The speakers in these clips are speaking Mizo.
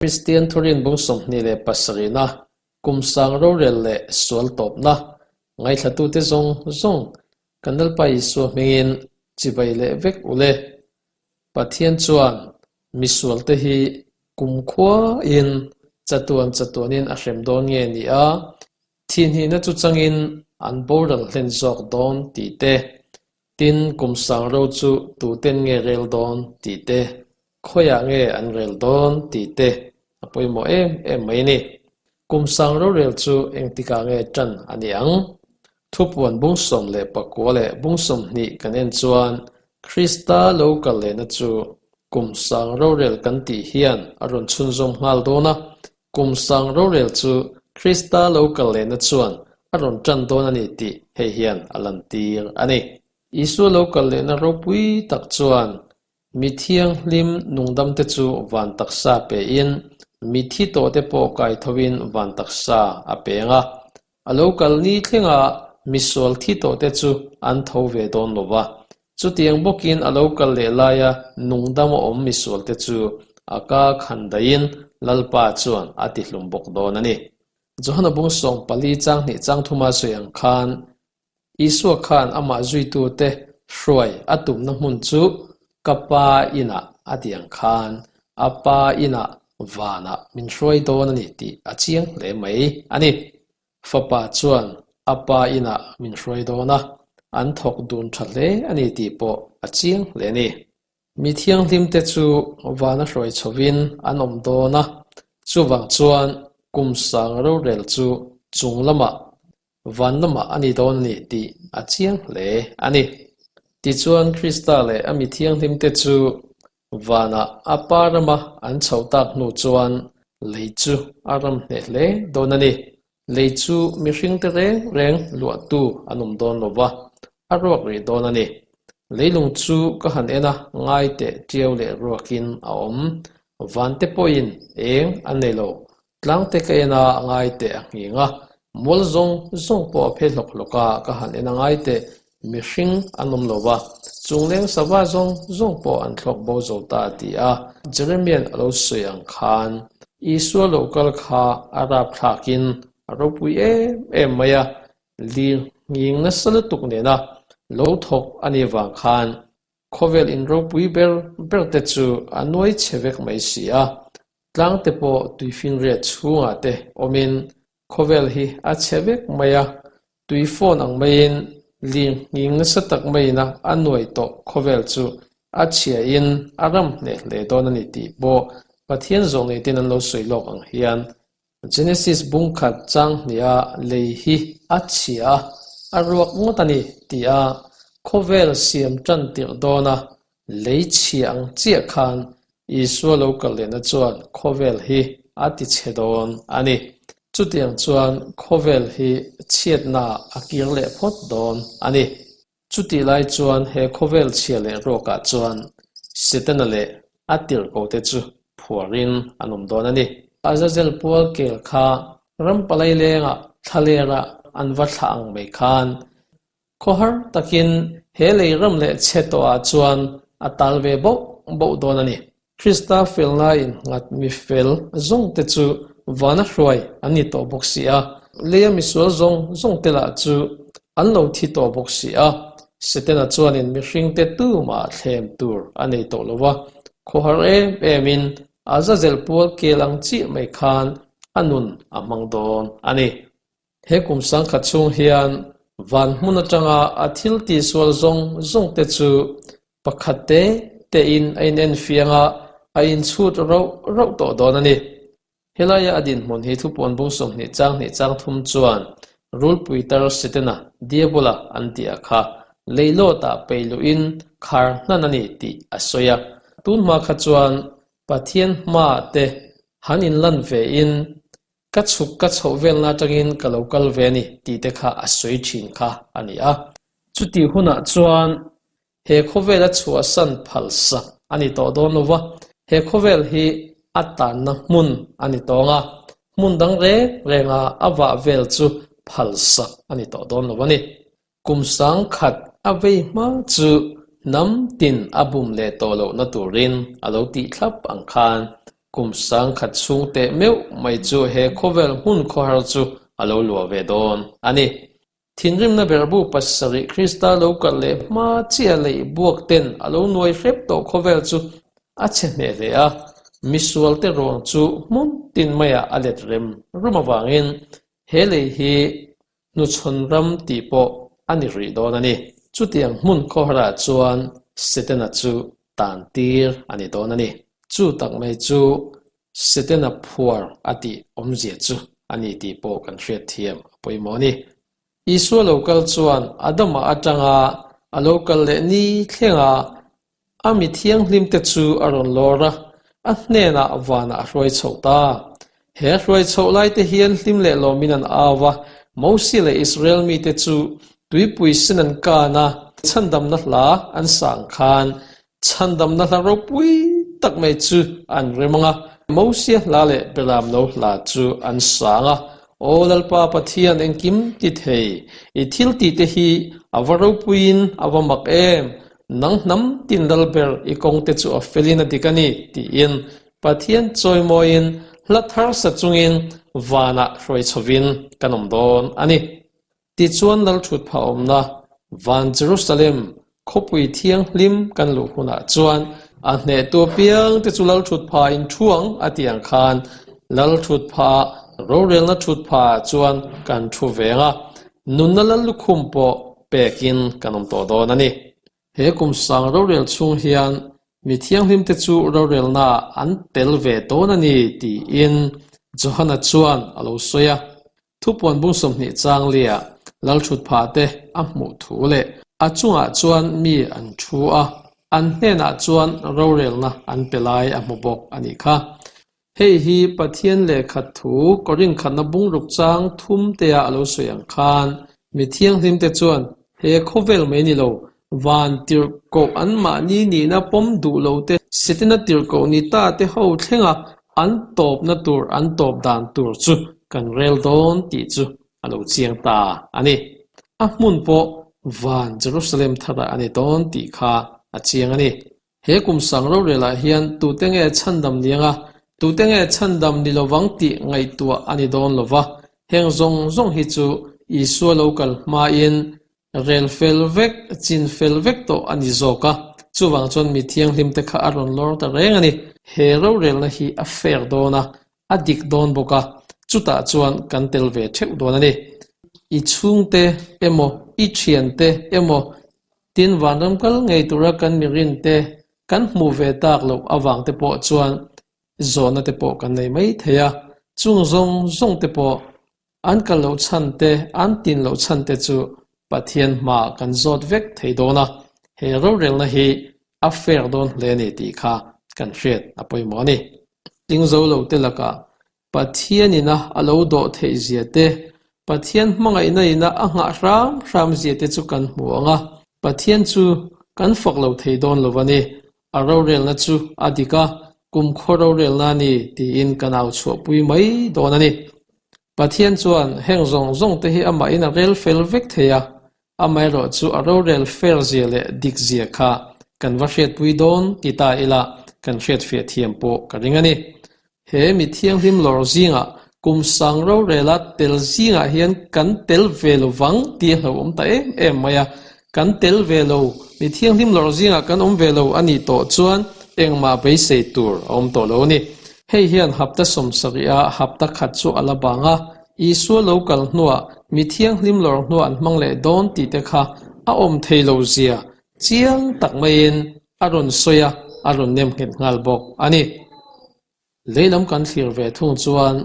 Kristian thurin bung 27na kum sang rorel leh sual tawpna ngaithlatute zawng zawng kan Lalpa Isua hmingin chibai leh vek u le. Pathian chuan misualte hi kumkhuain chatuan chatuanin a hrem dawn nge ni a, thihnihna chu changin an boral hlen zawk dawn tih te, Tin, kum sang ro chu tuten nge rel dawn tih te, khawiah nge an rel dawn tih te a pawimawh em em mai a ni. Kum sang rorel chu engtikah nge tan a ni ang? Thupuan bung 19 leh bung 20 kan en chuan Krista lo kal lehna chu kum sang rorel kan tih hian a rawn chhunzawm nghal dawn a, Kum sang rorel chu Krista lo kal lehna chuan a rawn tan dawn a ni tih hei hian a lantir a ni. Isua lo kal lehna ropui tak chuan mi thianghlim nungdamte chu van taksa pein, mi thi tawhte pawh kaithoin van taksa a peng a. A lo kal ni thlenga misual thi tawhte chu an tho ve dawn lo va. Chutiang bawkin a lo kal leh laia nungdam a awm misualte chu a ka khan daihin Lalpa chuan a ti hlum bawk dawn a ni. Johana bung 14 chang hnih chang thuma sawi ang khan Isua khan amah zuitute hruai a tumna hmun chu ka Pa inah a ti ang khan a Pa inah vanah min hruai dawn a ni tih a chiang hle mai a ni. Fapa chuan a Pa inah min hruai dawn a, an thawk dun tha hle a ni tih pawh a chiang hle a ni. Mi thianghlimte chu vana hruai chhovin an awm dawn a, chuvang chuan kum sang rorel chu chung lamah Van lamah a ni dawn a ni tih a chiang hle a ni. Tichuan Krista leh a mi thianghlimte chu vanah a Pa rama an chho tak hnu chuan lei chu a ram hneh hle dawn a ni. Lei chu mihringte reng reng luahtu an awm dawn lo va, a ruak rih dawn a ni. Leilung chu ka han en a, ngai teh tiau leh ruakin a awm. Vante pawhin eng a nei lo, Tlangte ka en a, a ngai teh a nghing a, mual zawng zawng pawh a phe hlawk hlawk a, ka han en a ngai teh, mihring an awm lo va, chungleng sava zawng zawng pawh an thlawk bo zo ta a ti a. Jeremia'n a lo sawi ang khan Isua lo kal kha a rapthlakin a ropui em em mai a, lir nghing nasa lutuk nena lo thawk a nih vang khan Khawvel in ropui ber ber te chu a nuai chhe vek mai si a, tlang te pawh tuifinriat chhungah te awmin khawvel hi a chhe vek mai a, tui phone ang maiin lir nghing nasa tak maiin a a nuai tawh khawvel chu a chhia in a ram hneh hle dawn a ni tih pawh Pathian zawng neitin an lo sawi lawk ang hian Genesis bung khat chang hniha lei hi a chhia a, a ruak ngawt a ni tia khawvel siam tan tirh dawna lei chhia ang chiah khan Isua lo kal lehna chuan khawvel hi a ti chhe dawn a ni. Chutiang chuan khawvel hi chhiatna a kir leh phawt dawn a ni. Chutih lai chuan he khawvel chhia leh ruakah chuan Setana leh a tirhkohte chu phuarin an awm dawn a ni. Azazel pual kel kha ram palai lengah thlalera an va thlah ang mai khan khawhar takin he lei ram leh chhe tawhah chuan a tal ve boh boh dawn a ni. Krista felna innghat mi fel zawngte chu vana hruai an ni tawh bawk si a, leia misual zawng zawngte lah chu an lo thi tawh bawk si a. Setana chuanin mihringte tumah thlem tur a nei tawh lo va, khawhar em emin Azazel pual kel ang chiah mai khan a nun a hmang dawn a ni. He kum sangkhat chhung hian van hmun atanga a thil tihsual zawng zawngte chu pakhat te tein a inenfiang a, a inchhut rauh rauh tawh dawn a ni. Helaia a dinhmun hi thupuan bung 20 chang hnih chang thum chuan rulpui tar Setana, Diabola an tih a kha leilawtah peih luhin khar hnan a ni tih a sawi a. Tun hma kha chuan Pathian hmaah te han inlan vein Ka chhuk ka chhoh velna atangin ka lo kal ve a ni tih te kha a sawi thin kha a ni a. Chutih hunah chuan he khawvela chhuahsan phalsak a ni tawh dawn lo va, he khawvel hi a tanna hmun a ni tawng a, hmun dang reng renga a vah vel chu phalsak a ni tawh dawn lo a ni. Kum sangkhat a vei hma chu hnam tin a bum leh tawh lohna turin a lo tih thlap ang khan. Kum 10,000 chhung teh meuh mai chu he khawvel hmun khawhar chu a lo luah ve dawn a ni. Thinrimna berhbu pasarih Krista lo kalh leh hma chiah leih buak ten a lo nuai hrep tawh khawvel chu a chhe hneh hle a, misualte ruang chu hmun tin maiah a let rem rum avangin he lei hi hnuchhawn ram tih pawh a ni rih dawn a ni. Chutiang hmun khawharah chuan Setana chu tan tir a ni dawn a ni. Chu tak mai chu Setana phuar a tih awmzia chu a ni tih pawh kan hriat thiam a pawimawh a ni. Isua lo kal chuan Adama atanga a lo kal leh ni thlenga a mi thianghlimte chu a rawn lawr a, a hnenah vanah a hruai chhoh ta. He a hruai chhoh laite hian hlim leh lawmin an au a, Mosia leh Israel mite chu tuipui sin an kan a, chhandamna hla an sang khan Chhandamna hla ropui tak mai chu an rem ang a, Mosia hla leh Belamno hla chu an sang a, Aw Lalpa Pathian engkim ti thei, i thil tih te hi a va ropuiin a va mak em, nang hnam tin lal ber i kawng te chu a felin a dik a ni, tiin Pathian chawimawiin hla thar sa chungin vanah hruai chhovin kan awm dawn a ni. Tichuan Lalthut phah awmna Van Jerusalem khawpui thianghlim kan luh hunah chuan a hnehtu apiang te chu Lalthut phah in thu ang a tih ang khan Lalthut phah rorelna thut phah ah chuan kan thu veng a, nunna lal lukhum pawh pekin kan awm tawh dawn a ni. He kum sang rorel chhung hian mi thianghlim te chu rorelna ah an tel ve dawn a ni tiin Johana chuan a lo sawi a. Thupuan bung 20 chang liah Lalthut phah te a hmuh thu leh a chungah chuan mi an thu a, an hnenah chuan rorelna an pe lai a hmu bawk a nih kha. Hei hi Pathian lehkhat thu Korin khatna bungruk chang thum tea a lo sawi ang khan mi thianghlimte chuan he khawvel mai ni lo, van tirhkoh anmahni nihna pawm duh lo te, Setana tirhkoh ni ta te ho thlenga an tawpna tur an tawp dan tur chu kan rel dawn tih chu a lo chiang ta a ni. A hmun pawh van Jerusalem tharah a ni dawn tih kha a chiang a ni. He kum sang rorelah hian tute nge chhandam ni anga, tute nge chhandam ni lovang tih ngaihtuah a ni dawn lo va, heng zawng zawng hi chu Isua lo kal hmain rel fel vek, chin fel vek tawh a ni zawk a, chuvang chuan mi thianghlimte kha a rawn lawr ta reng a ni. He rorelna hi a fair dawn a, a dik dawn bawk a, chutah chuan kan tel ve theuh dawn a ni. I chhungte emaw, i thiante emaw, tin vanram kal ngei tura kan mirinte kan hmuh ve tak loh avang te pawh chuan zawhna te pawh kan nei mai thei a, chung zawng zawng te pawh an kal loh chhan te, an tin loh chhan te chu Pathian hmaah kan zawt vek thei dawn a, he rorelna hi a fair dawn hle a ni tih kha kan hriat a pawimawh a ni. Tling zo lo te lakah Pathian ina a lo dawh theih zia te, Pathian hmangaihna ina a nghah hram hram zia te chu kan hmu ang a, Pathian chu kan fak lo thei dawn lo a ni, a rorelna chu a dik a, kumkhaw rorelna a ni tiin kan au chhuahpui mai dawn a ni. Pathian chuan heng zawng zawng te hi amahin a rel fel vek thei a, Amaherawh chu a rorel fair zia leh dik zia kha kan va hriatpui dawn ti ta ila kan hriatfiah thiam pawh ka ring a ni. He mi thianghlim lawr zingah kum sang rorela tel zingah hian kan tel ve lo vang tih a hlauhawm ta em em mai a. Kan tel ve lo, mi thianghlim lawr zingah kan awm ve lo a nih tawh chuan engmah beisei tur a awm tawh lo a ni. Hei hian hapta 70 a hapta khat chu a la bang a, Isua lo kal hnuah mi thianghlim lawr hnuah an hmang leh dawn tih te kha a awm thei lo zia chiang tak maiin a rawn sawi a, a rawn nem nghet nghal bawk a ni. Leilam kan thlir ve thung chuan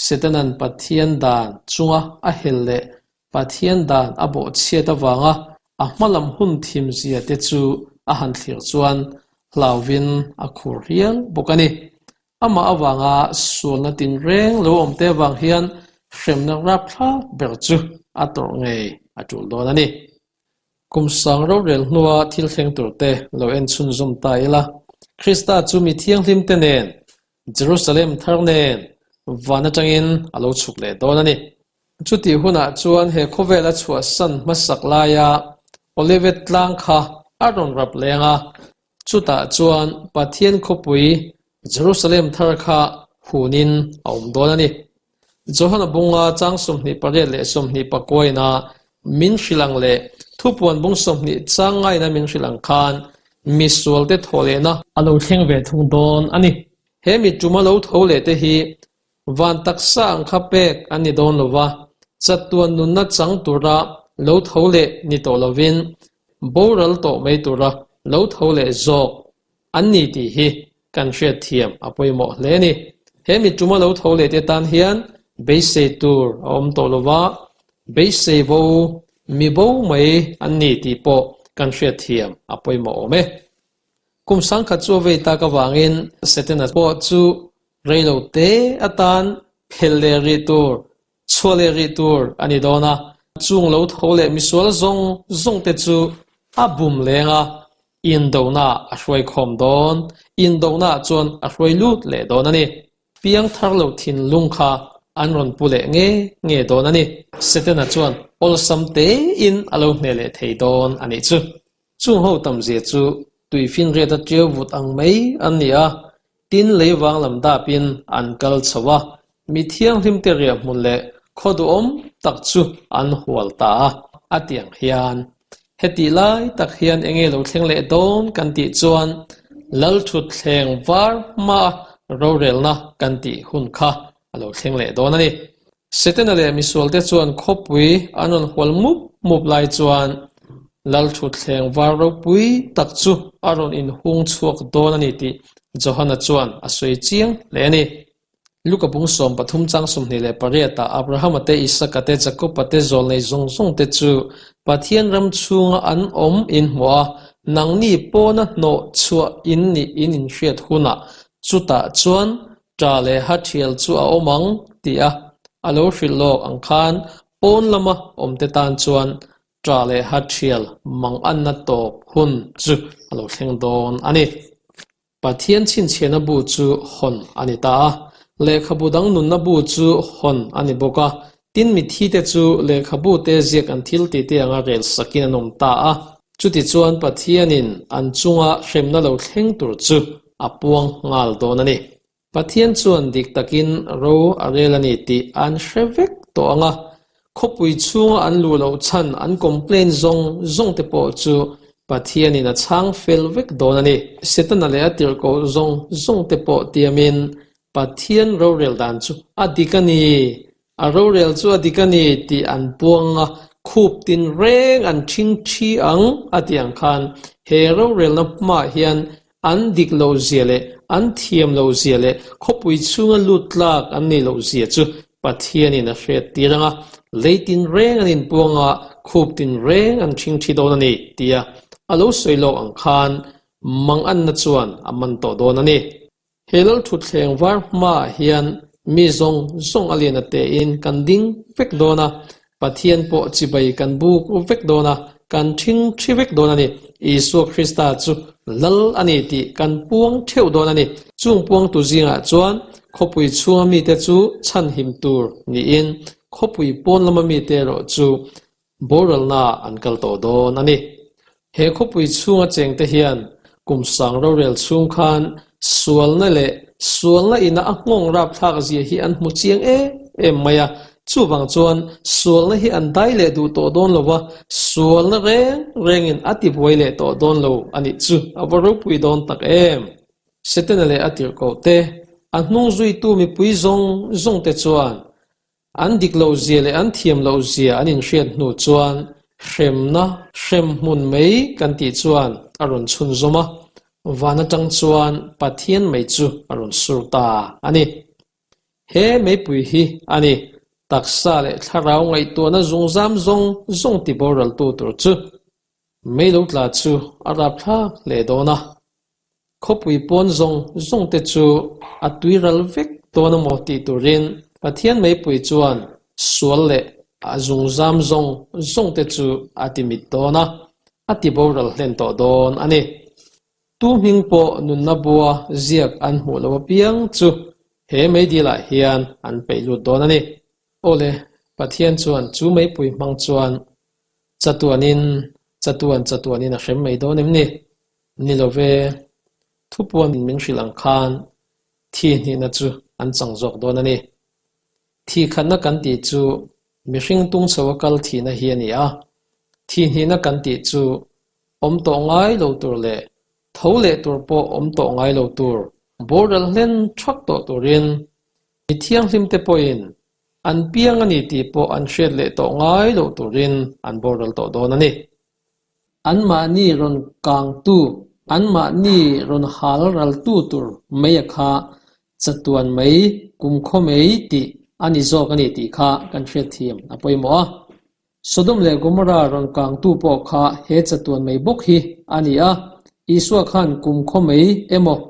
Setana'n Pathian dan chunga a hel leh Pathian dan a bawhchhiat avanga a hmalam hun thim zia te chu a han thlir chuan hlauvin a khur hial bawk a ni. Amah avanga sualna tinreng lo awm te avang hian hremna rapthlak ber chu a tawrh ngei a tul dawn a ni. Kum sang rorel hnua thil thleng tur te lo en chhunzawm ta ila, Krista chu mi thianghlim te nen, Jerusalem thar nen van atangin a lo chhuk leh dawn a ni. Chutih hunah chuan he khawvel a chhuahsan hmasak laia Olivet tlang kha a rawn rap leng a, chutah chuan Pathian khawpui. Jerusalem thar kha hunin a awm dawn a ni. Johana bunga chang 28 leh 29 ina min hrilh ang leh thupuan bung 20 chang ngaina min hrilh ang khan misualte thawh lehna a lo thleng ve thung dawn a ni. He mi tuma lo tho leh te hi van taksa ang kha pek an ni dawn lo va, chatuan nunna chang tura lo tho leh ni tawh lovin boral tawh mai tura lo tho leh zawk an ni tih hi kan hriatthiam a pawimawh hle a ni. He mi tuma lo tho leh te tan hian beisei tur a awm tawh lo va, beisei bo mi bo mai an ni tih pawh kan hriatthiam a pawimawh awm e. Kum sangkhat chu a vei tak avangin Setana pawh chu rei lo te atan phelh leh rih tur, chhuah leh rih tur a ni dawn a. Chung lo tho leh misual zawng zawng te chu a bum leng a, indona a hruai khawm dawn, indona chuan a hruai lut leh dawn a ni. Piang thar lo thinlung kha an rawn pu leh nge nge dawn a ni. Setana chuan awlsam tein a lo hneh leh thei dawn a nih chu. Chung ho tam zia chu tuifinriat a ṭiau vut ang mai an ni a, tin lei vang lam dapin an kal chho a, mi thianghlimte riahhmun leh khaw duhawm tak chu an hual ta a, a ti ang hian. Hetih lai tak hian enge lo thleng leh dawn kan tih chuan Lalṭhutthleng var hmaa rorelna kan tih hun kha a lo thleng leh dawn a ni. Setana leh misualte chuan khawpui an rawn hual mup mup lai chuan Lalṭhutthleng var ropui tak chu a rawn inhung chhuak dawn a ni tih Johana chuan a sawi chiang hle a ni. Luka bung 13 chang 28 ah Abrahama te, Isaka te, Jakoba te zawlnei zawng zawng te chu Pathian ram chhunga an awm in hmuh a, nangni pawna hnawh chhuah in nih in inhriat hunah chutah chuan Ṭa leh ha ṭhial chu a awm ang tih a a lo hrilh lawk ang khan pawn lama awmte tan chuan ṭa leh ha ṭhial mang anna tawp hun chu a lo thleng dawn a ni. Pathian chhinchhiahna bu chu hawn a ni ta a, lehkhabu dang nunna bu chu hawn a ni bawk a, tin mitthite chu lehkhabu te ziak an thil tihte anga rel sakin an awm ta a. Chutichuan Pathianin an chunga hremna lo thleng tur chu a puang nghal dawn a ni. Pathian chuan dik takin ro a rel a ni tih an hre vek tawh ang a, khawpui chhunga an luh loh chhan an complain zawng zawng te pawh chu Pathianin a chhang fel vek dawn a ni. Setana leh a tirhkoh zawng zawng te pawh tiamin Pathian rorel dan chu a dik a ni. A rorel chu a dik a ni tih an puang a, khup tin reng an ṭhing ṭhi ang a tih ang khan he rorelna hmaah hian an dik loh zia leh an thiam loh zia leh khawpui chhunga lut tlak an nih loh zia chu Pathianin a hriat tir ang a, lei tin reng an inpuang a, khup tin reng an ṭhing ṭhi dawn a ni tia a lo sawi lawk ang khan manganna chuan a man tawh dawn a ni. He Lalṭhutthleng var hmaah hian mi zawng zawng a lian a tein kan ding vek dawn a, Pathian pawh chibai kan buk vek dawn a, kan ṭhing ṭhi vek dawn a ni. Isua Krista chu Lal a ni tih kan puang ṭheuh dawn a ni. Chung puangtu zingah chuan khawpui chhunga mite chu chhanhim tur niin khawpui pawn lama mite erawh chu Boralna an kal tawh dawn a ni. He khawpui chhunga chengte hian kum sang rorel chhung khan sualna leh sualna ina a nghawng rapthlak zia hi an hmu chiang em em mai a, chuvang chuan sualna hi an dai leh duh tawh dawn lo va, sualna reng rengin a tibuai leh tawh dawn lo a nih chu a va ropui dawn tak em! Setana leh a tirhkoh te, a hnung zuitu mipui zawng zawng te chuan An dik loh zia leh an thiam loh zia an inhriat hnu chuan hremna hrem hmun mai kan tih chuan a rawn chhunzawm a, van atang chuan Pathian mei chu a rawn sur ta a ni. He meipui hi a ni, taksa leh thlarau ngaihtuahna zungzam zawng zawng ti boraltu tur chu. Mei lo tla chu a rapthlak hle dawn a. Khawpui pawn zawng zawng te chu a tui ral vek dawn a maw tih turin Pathian meipui chuan sual leh a zungzam zawng zawng te chu a ti mit dawn a, a ti boral hlen tawh dawn a ni. Tu hming pawh nunna bua ziak an hmuh lo apiang chu he meidilah hian an peih lut dawn a ni. Awle, Pathian chuan chu meipui hmang chuan chatuanin chatuan chatuanin a hrem mai dawn em ni? Ni lo ve, thupuan min hrilh ang khan. Thi hnihna chu an chang zawk dawn a ni. Thi khatna kan tih chu mihring tung chho a kal thihna hi a ni a. Thi hnihna kan tih chu awm tawh ngai lo tur leh tho leh tur pawh awm tawh ngai lo tur, boral hlen thak tawh turin mi thianghlim te pawhin an piang a ni tih pawh an hriat leh tawh ngai loh turin an boral tawh dawn a ni. Anmahni rawn kangtu, anmahni rawn hal raltu tur mai a kha chatuan mai, kumkhaw mai tih a ni zawk a ni tih kha kan hriatthiam a pawimawh a. Sodom leh Gomorrah rawn kangtu pawh kha he chatuan mai bawk hi a ni a, Isua khan kumkhaw mai emaw,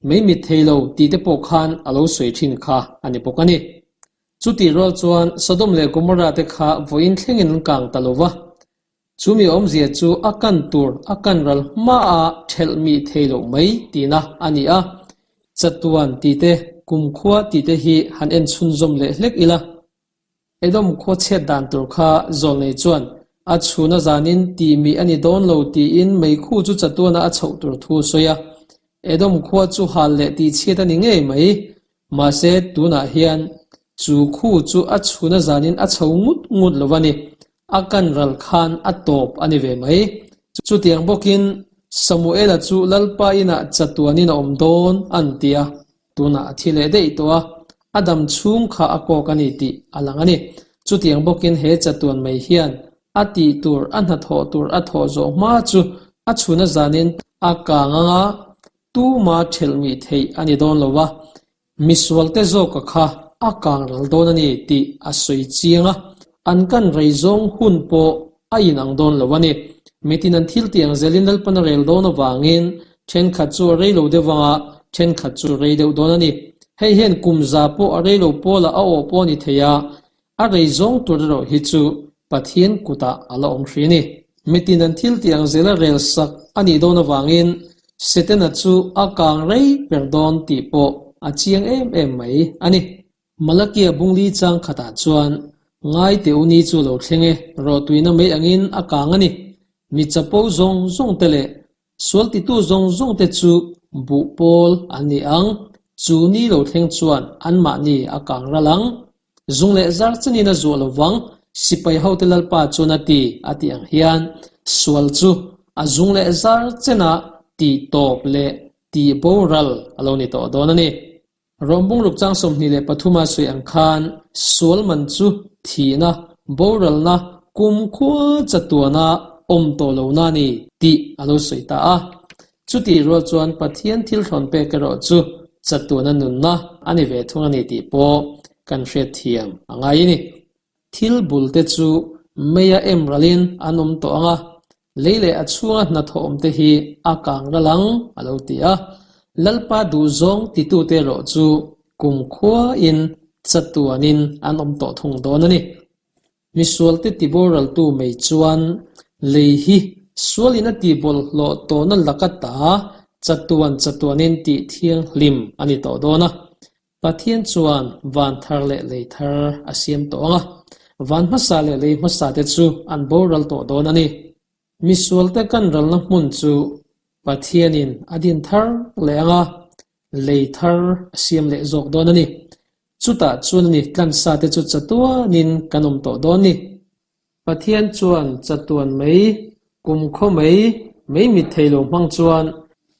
mai mit thei lo tih te pawh khan a lo sawi thin kha a ni bawk a ni. Chutih rual chuan Sodom leh Gomorrah te kha vawiin thlengin an kang ta lo va, Chumi awmzia chu a kan tur a kan ral hmaah thelh mih thei loh mai tihna a ni a. Chatuan tih te, kumkhua tih te hi han en chhunzawm leh hlek ila. Edom khua chhiat dan tur kha Zawlnei chuan a chhun a zanin tih mih a ni dawn lo tiin meikhu chu chatuana a chhoh tur thu a sawi a. Edom khua chu hal leh tih chhiat a ni ngei mai. Mahse, tunah hian chu khu chu a chhun a zanin a chho ngut ngut lo a ni. A kan ral khan a tawp a ni ve mai. Chutiang bawkin Samuela chu Lalpa inah chatuanin a awm dawn an ti a, tunah a thi leh daih tawh a, a dam chhung kha a kawk a ni tih a lang a ni. Chutiang bawkin he chatuan mai hian a tih tur, a hnathawh tur a thawh zawh hma chu a chhun a zanin a kang ang a, Tuma thelh mih theih a ni dawn lo va, misualte zawka kha a kang ral dawn a ni tih a sawi chiang a, an kan rei zawng hun pawh a inang dawn lo a ni. Mitin an thil tih ang zelin Lalpan a rel dawn avangin thenkhat chu a rei lo deuh vang a, thenkhat chu a rei deuh dawn a ni. Hei hian kum za pawh a rei lo pawlah a awh pawh a ni thei a, A rei zawng tur erawh hi chu Pathian kutah a la awm hri a ni. Mitin an thil tih ang zela rel sak a nih dawn avangin Setana chu a kang rei ber dawn tih pawh a chiang em em mai a ni. Malakia bungli chang khatah chuan Ngai teh u ni chu lo thleng e, rawhtuina mai angin a kang a ni. Mi chapo zawng zawng te leh Sual titu zawng zawng te chu buh pawl an ni ang, chu ni lo thleng chuan anmahni a kang ral ang. Zung leh zar chenin a zuah lo vang, sipai hote Lalpa chuan a ti, a tih ang hian sual chu a zung leh zar chena tih tawp leh tih boral a lo ni tawh dawn a ni. Rawmbung rukchang 23 a sawi ang khan sual man chu thihna, boralna, kumkhua chatuana awm tawh lohna a ni tih a lo sawi ta a. Chutih rual chuan Pathian thil thlawn pek erawh chu chatuana nunna a ni ve thung a ni tih pawh kan hriatthiam a ngai a ni. Thil bul te chu meia em ralin an awm tawh ang a, lei leh a chhunga hnathawh awm te hi a kang ral ang, a lo ti a. Lalpa duhzawng titute erawh chu kumkhuain chatuanin an awm tawh thung dawn a ni. Misualte tiboraltu mai chuan lei hi sualin a tihbawlhhlawh tawhna laka ta chatuan chatuanin tih thianghlim a ni tawh dawn a. Pathian chuan van thar leh lei thar a siam tawh ang a, van hmasa leh lei hmasa te chu an boral tawh dawn a ni. Misualte kan ralna hmun chu Pathianin a din thar leh ang a, lei thar a siam leh zawk dawn a ni. Chutah chuan a ni tlansa te chu chatuanin kan awm tawh dawn ni. Pathian chuan chatuan mai, kumkhaw mai, mai mit thei lo hmang chuan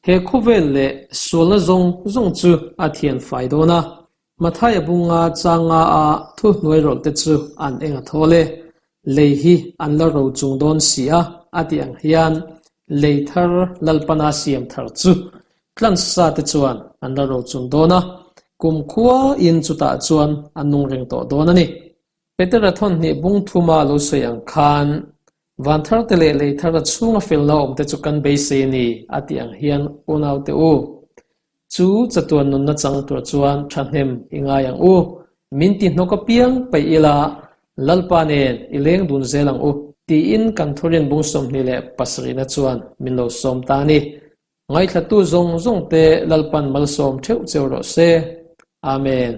he khawvel leh sualna zawng zawng chu a thian fai dawn a. Mathaia bunga changa a thuhnuai rawlh te chu an eng a thawl e. Lei hi an la ro chung dawn si a, a tih ang hian lei thar Lalpana siam thar chu tlansa te chuan an la ro chung dawn a, kumkhua in chutah chuan an nung reng tawh dawn a ni. Petera thawnhnih bung thuma lo sawi ang khan, Van tharte leh lei thara chhunga felna awmte chu kan beisei a ni, a tih ang hian unaute u, chu chatuan nunna chang tur chuan thahnem i ngai ang u. Min ti hnawk apiang paih ila, Lalpa nen i leng dun zel ang u, tiin kan thurin bung 27na chuan min lo sawm ta a ni. Ngaithlatu zawng zawngte Lalpan malsawm theuh cheu rawh se. Amen.